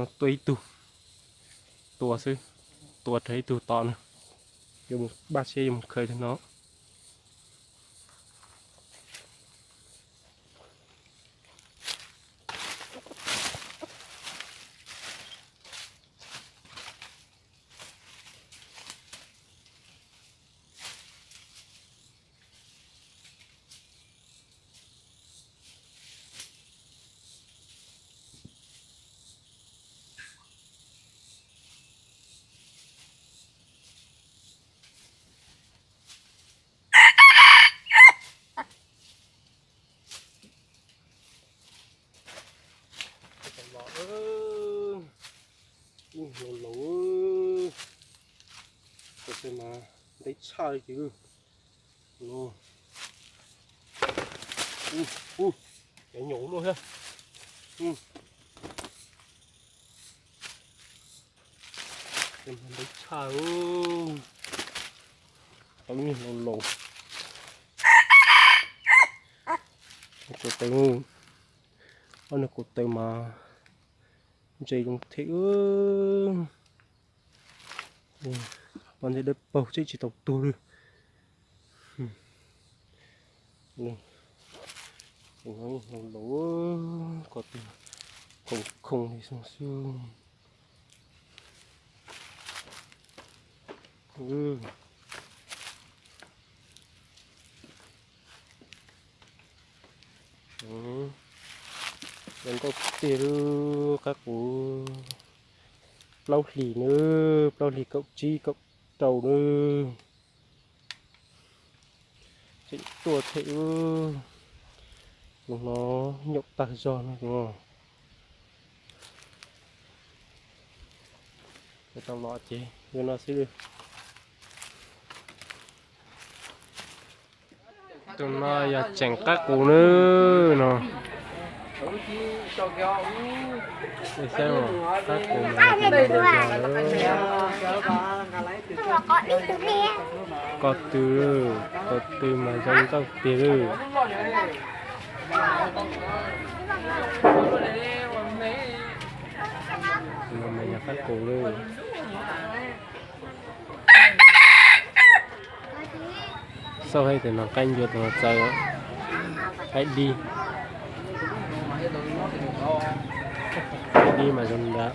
Tua ib tug, tua xwb, tua raws ib tug tom na. Yuav mus npaj siab yuav mus khaws tag no. Los, los, los, mas ntev tshaj li. Los, ub, ub, cov nyuam luaj thiab. Ntev tshaj, tau niag laus laus. Kaus taw, ob niag kaus taw mas ntse zoo thiab. Poj ntxoog dawb paug tseem tsis tau tuag li. Laus laus, ko tw khoov khoov li xwb xwb. Zoo nkauj tiag li, qab qus. Plaub hlis nawb, plaub hlis kaum tsib kaum rau nawb. Tseem tuaj thiab, tus no nyaum tag zog no. Tau los ces yog no xwb. Tus no yog tseem qab qus nawb no. Saib, qab qus mas yog tus no yog lawm. Ko tw, ko tw mas zoo nkauj tiag li. Tus no mas yog qab qus li. Xauj hais tias no qaib ncua tus no txawv, qaib dib, qaib dib mas zoo nrad.